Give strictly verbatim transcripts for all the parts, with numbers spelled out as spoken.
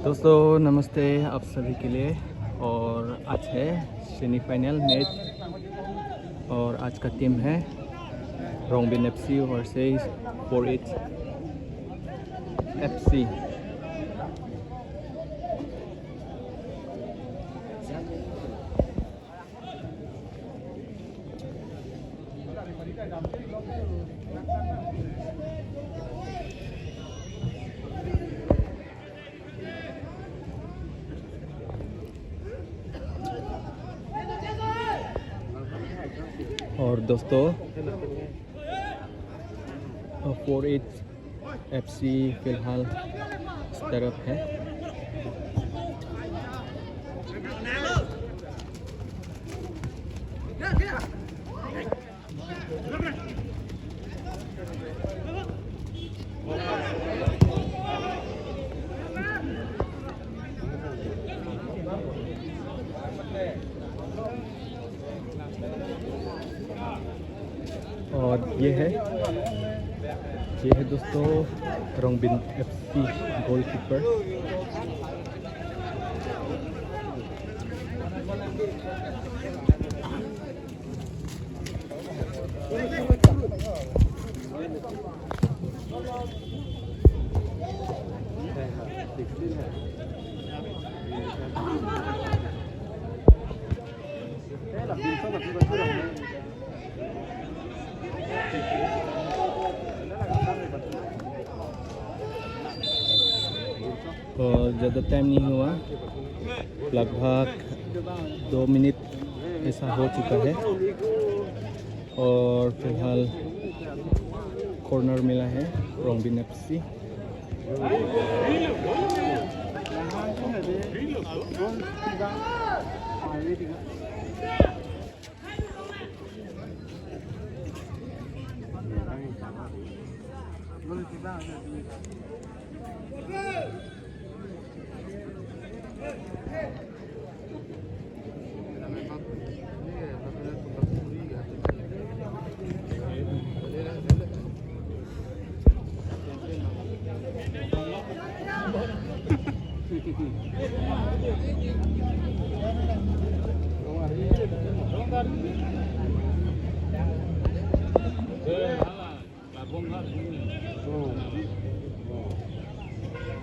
दोस्तों नमस्ते आप सभी के लिए। और आज है सेमीफाइनल मैच और आज का टीम है Rongbin FC versus four eight FC. और दोस्तों, फोर एट एफसी फिलहाल इस तरफ है। और ये है, ये है दोस्तों रोंगबिन एफसी गोलकीपर। और ज़्यादा टाइम नहीं हुआ, लगभग दो मिनट ऐसा हो चुका है। और फिलहाल कॉर्नर मिला है Rongbin FC.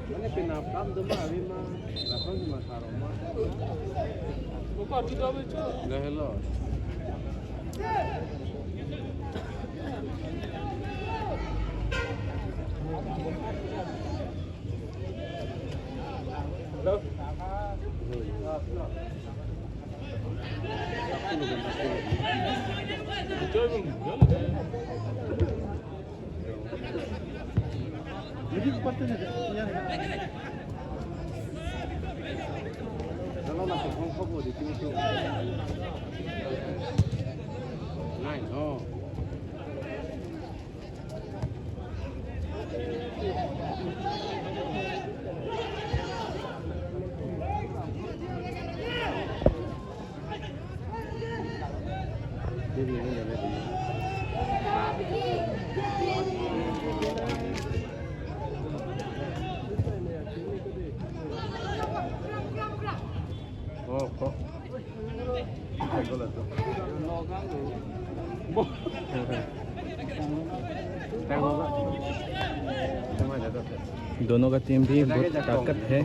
Mane pinapram do ma avi ma, lapang ma saro ma. Buka video avi chu. Nggak hello. Hello. Nine, oh. Oh, oh. दोनों का टीम भी बहुत ताकत है।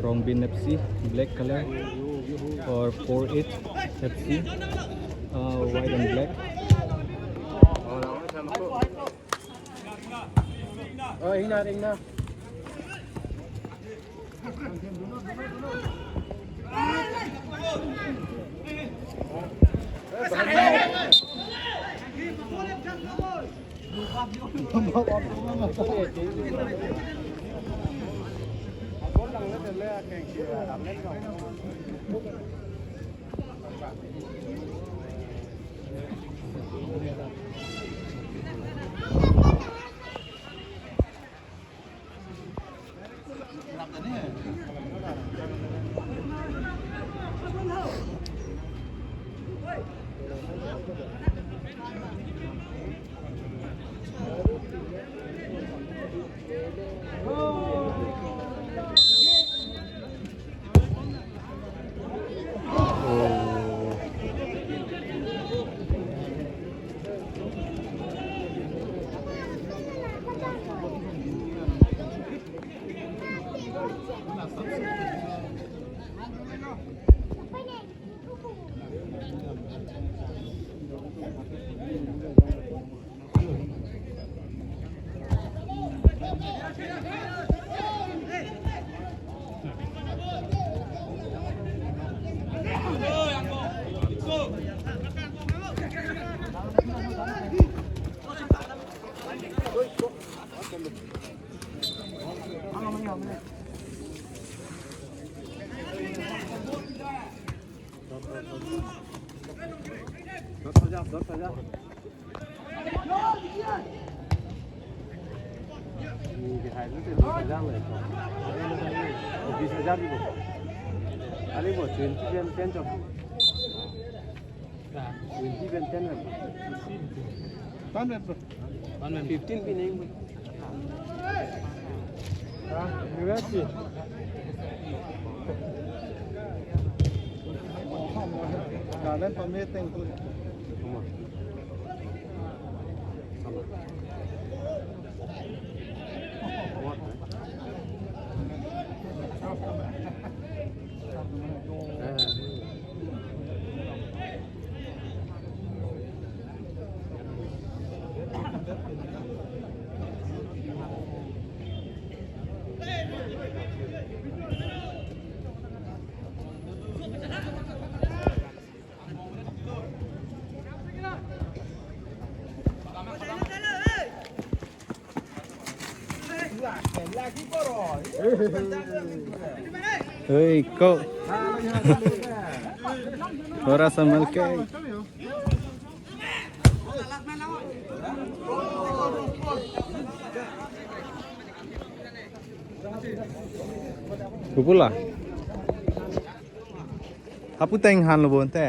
रोंगबिन एफसी ब्लैक कलर और four eight FC white and black. Oh, hina, hina. বিশ হাজার দিব। আরে বো, twenty pen, pen chok. Twenty pen, ten pen. One pen, bro. One pen. Fifteen pen, eh, bro. Ah, you have to. Kalen pamit tengkul. Hei, ko. Ora samal ke. Kupula. Hapu teng han lo bonte.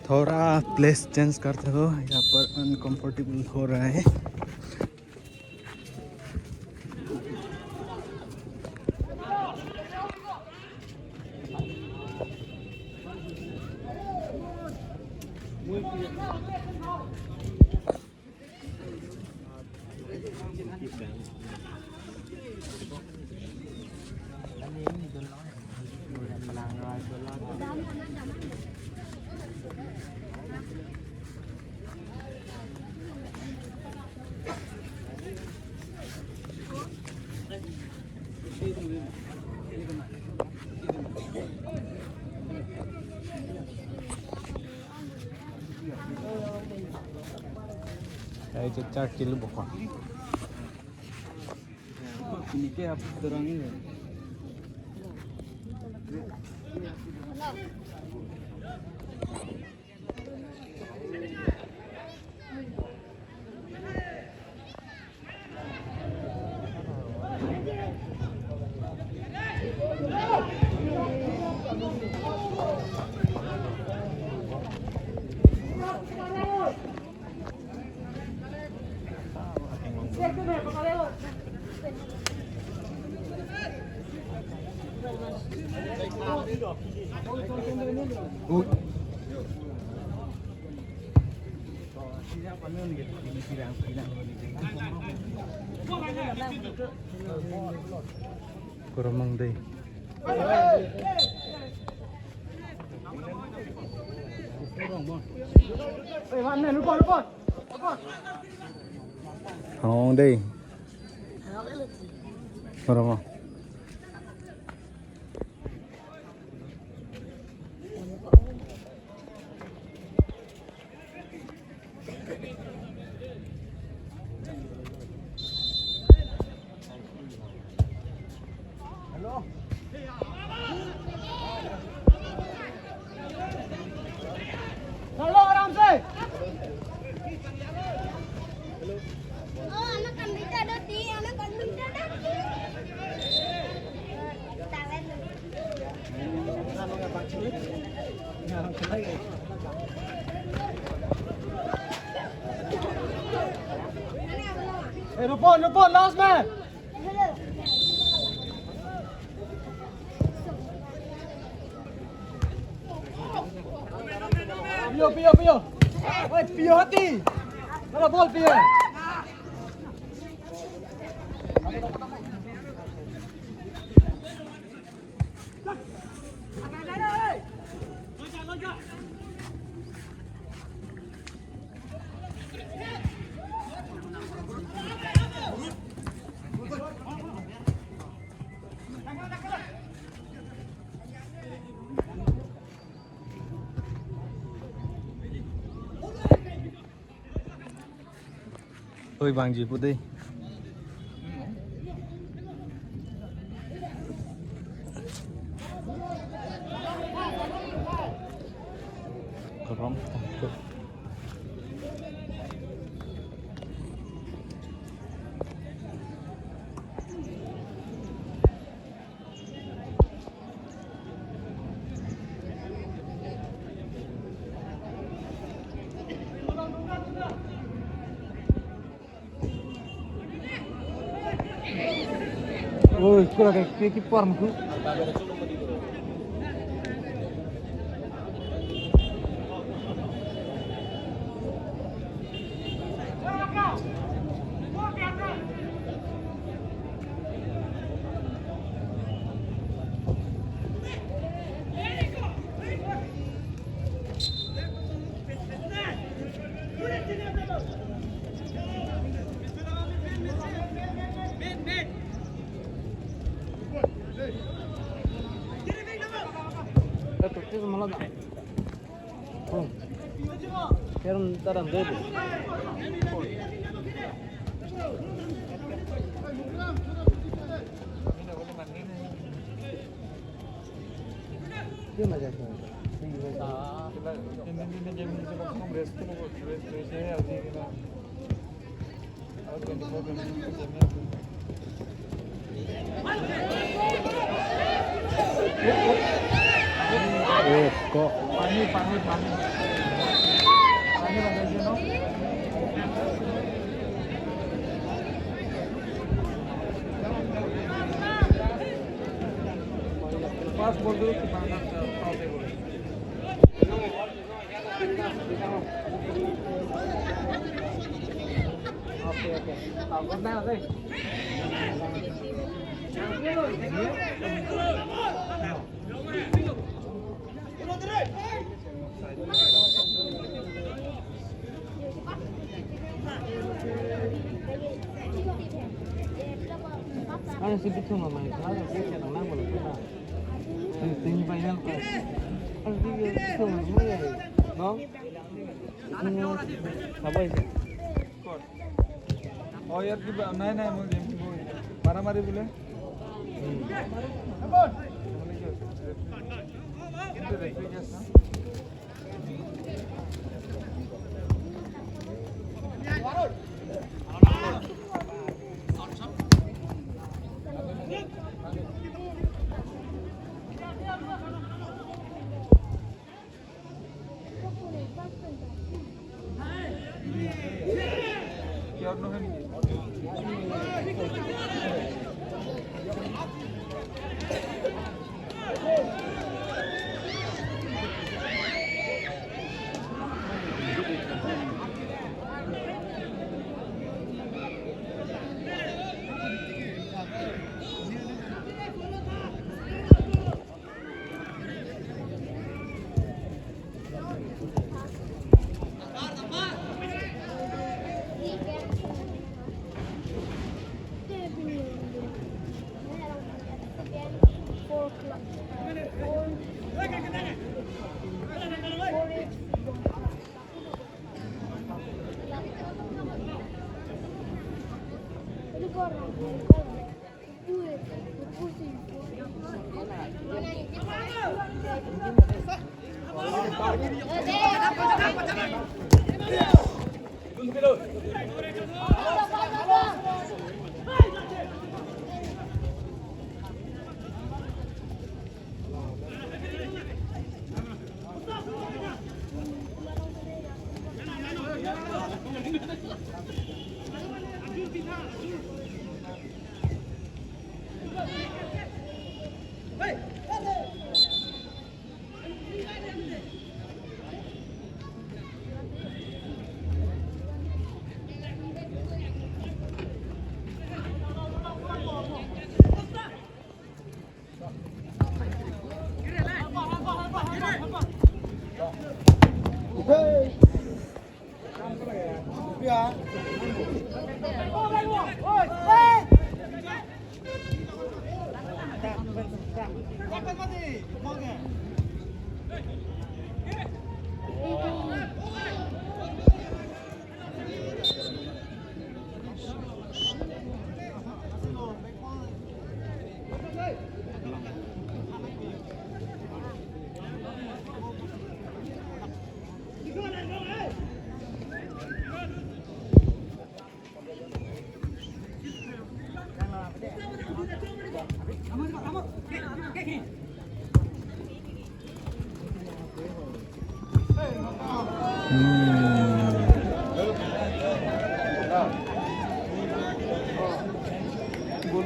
थोड़ा place change करते हो, यहाँ पर अनकंफर्टेबल हो रहा है। Hai, cek cak kilu bokon. Ini ke apa terang ini? Kurang mang dei. Hong dei. Kurang mang. Hello. Hello, आराम से। ओ, ano kambita do ti, ano kambita do ti. Hey, Rupon, Rupon, last man. Pio, Pio, Pio. Oi, Pio hati. Mana bol Pio? Oi, bangji pu dei. Korom tangkuk. Oi, kura ke, ke keeper mukhu. First ball to Ano si Bithu mama, ano si siya nang nang wala kita. Ano si final ko. Ano si Bithu mama, no? Ano, sabay siya. Oh, ইয়াত কিবা নাই, নাই, মই গেম খেলিব। মাৰামাৰি বোলে। Goal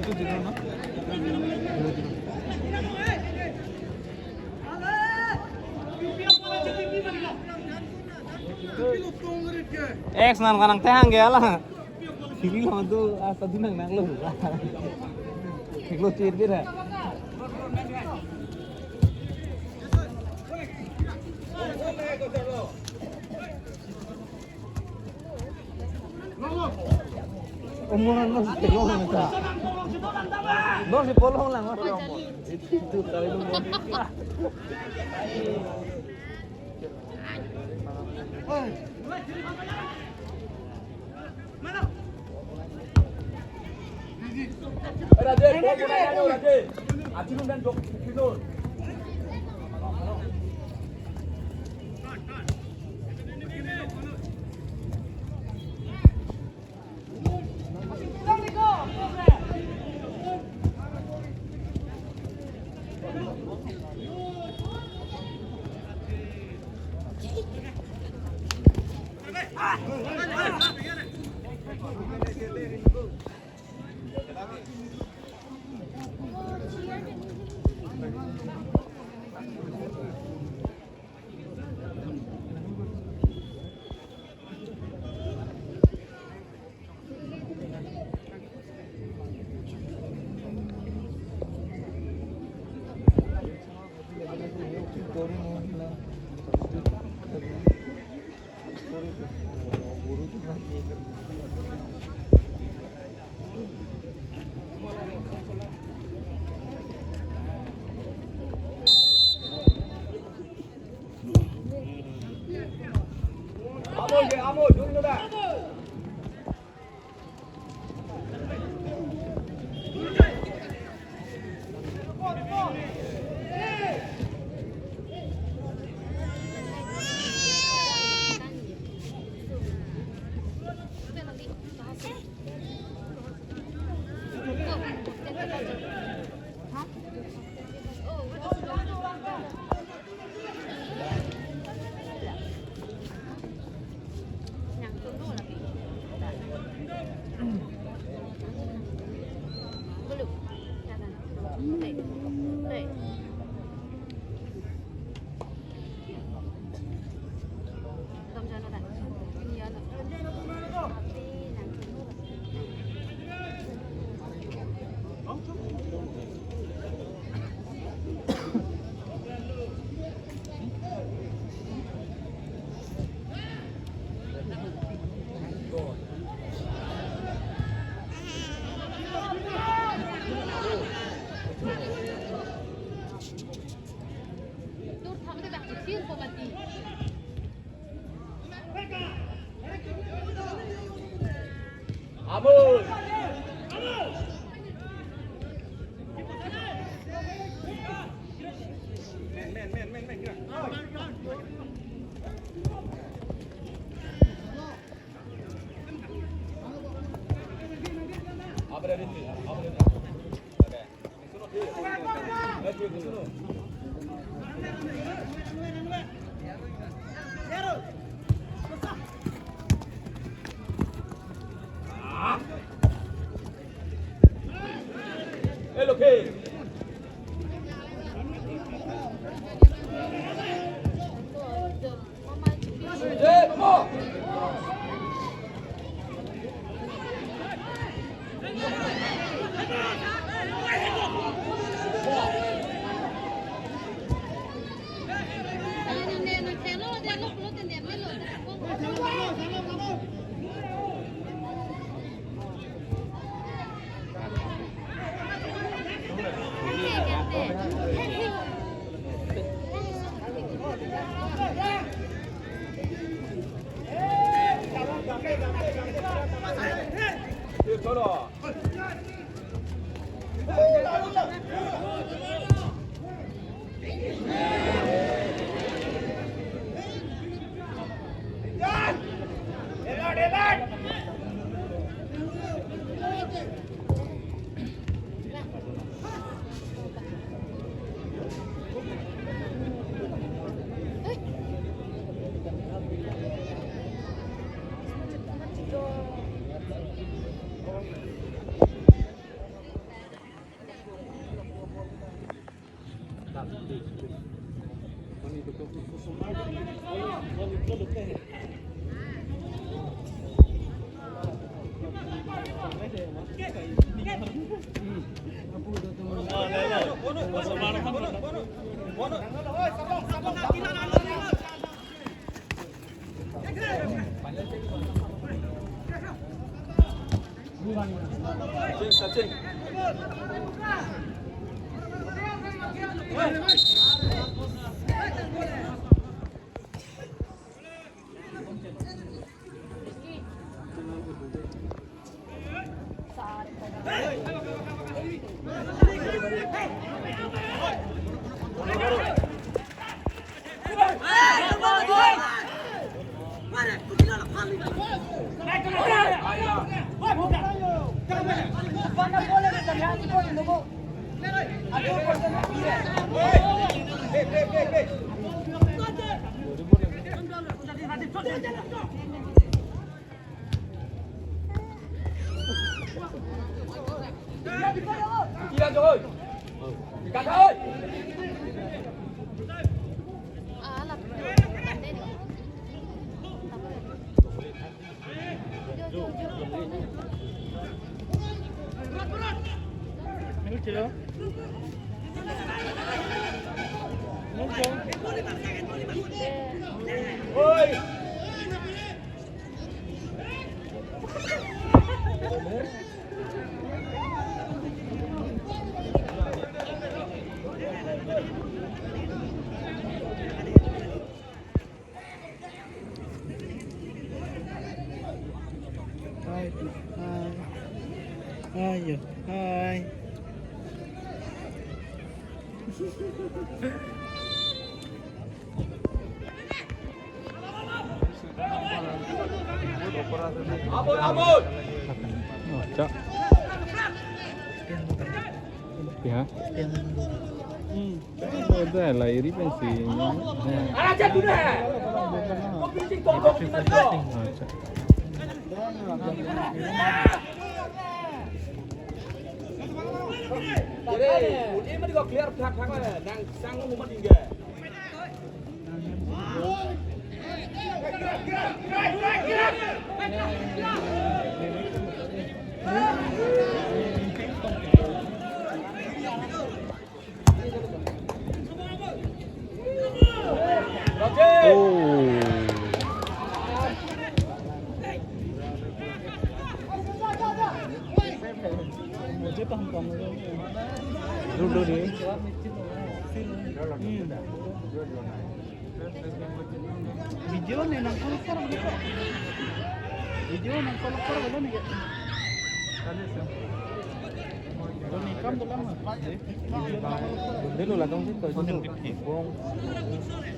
to zero na? Ex nan kanang tehang ke ala. Siri lo tu asa dunang nang lo. Lo tir tir ha. Umuran lo si pelong lang ta. Lo si pelong lang. Itu kali lu. Amul. Hi, hi. Ayo, hi. Abot, abot. Oh, cak. Ya. Udah lah, iri pensi. Acha. Ere, udah mati kok clear thak thak lah. Nang sang mau mati enggak? Video ne nang call for belo. Video nang call for belo ne. Doni kam dolang. Delo ladong si to. Bong.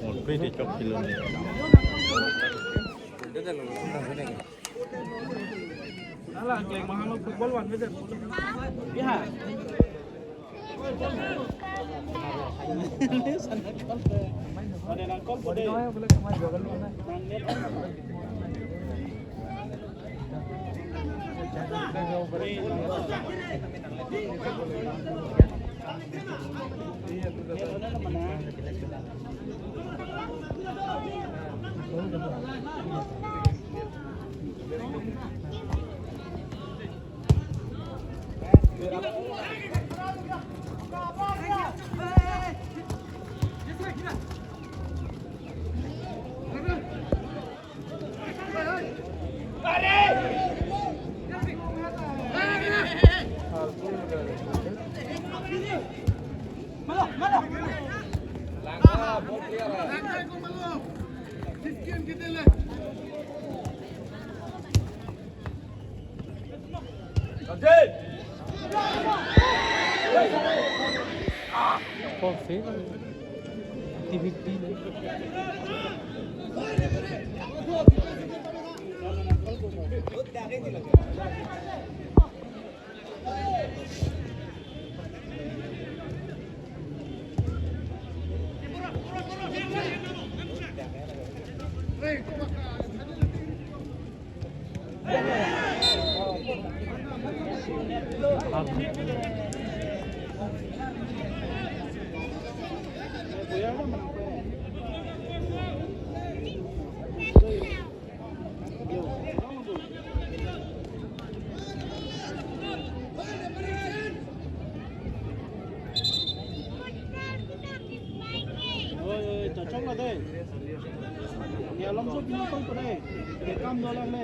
Oh, pe de chok kilo ne. Nala, kakleng mahang lo football van meter. Ya. Kol fail. Activity na. Oi, oi, ta chok la de. Ni alom so pini koi ko de. Ye kam do lang de.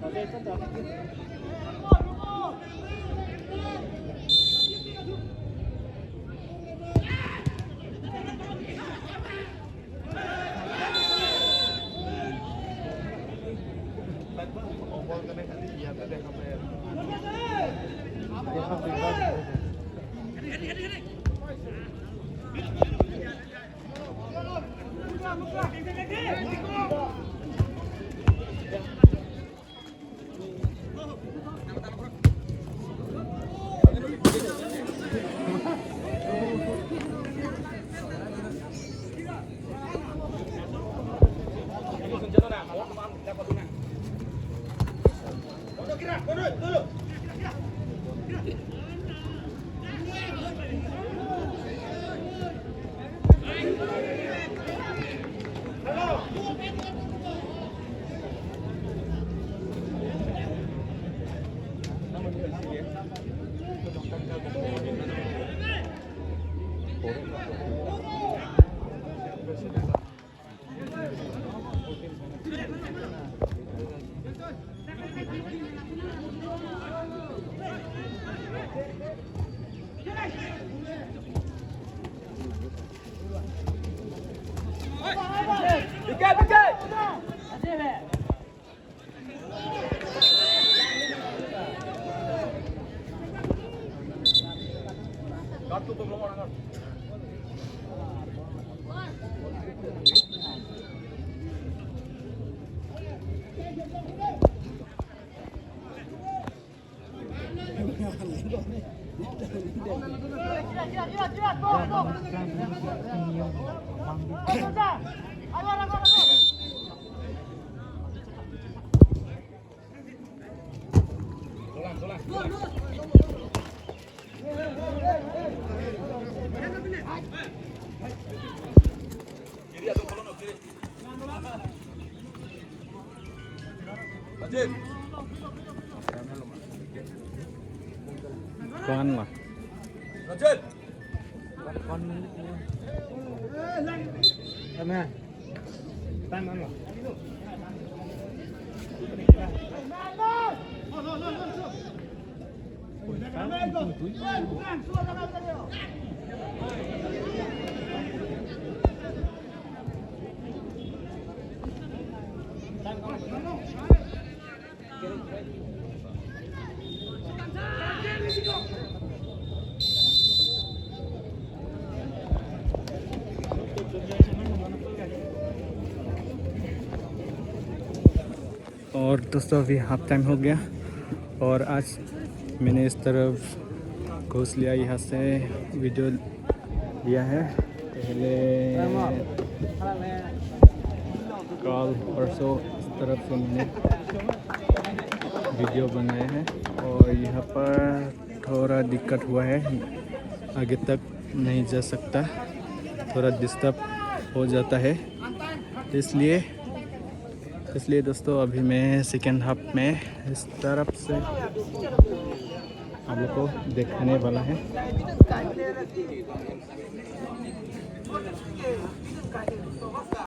Ta de, ta, ta. Kuan lah. Amen. और दोस्तों, अभी half time हो गया और आज मैंने इस तरफ घूस लिया, यहाँ से वीडियो लिया है। पहले कल परसों इस तरफ से मैंने वीडियो बनाया है और यहाँ पर थोड़ा दिक्कत हुआ है, आगे तक नहीं जा सकता, थोड़ा डिस्टर्ब हो जाता है, इसलिए इसलिए दोस्तों, अभी मैं सेकेंड हाफ में इस तरफ से आप लोग को दिखाने वाला है।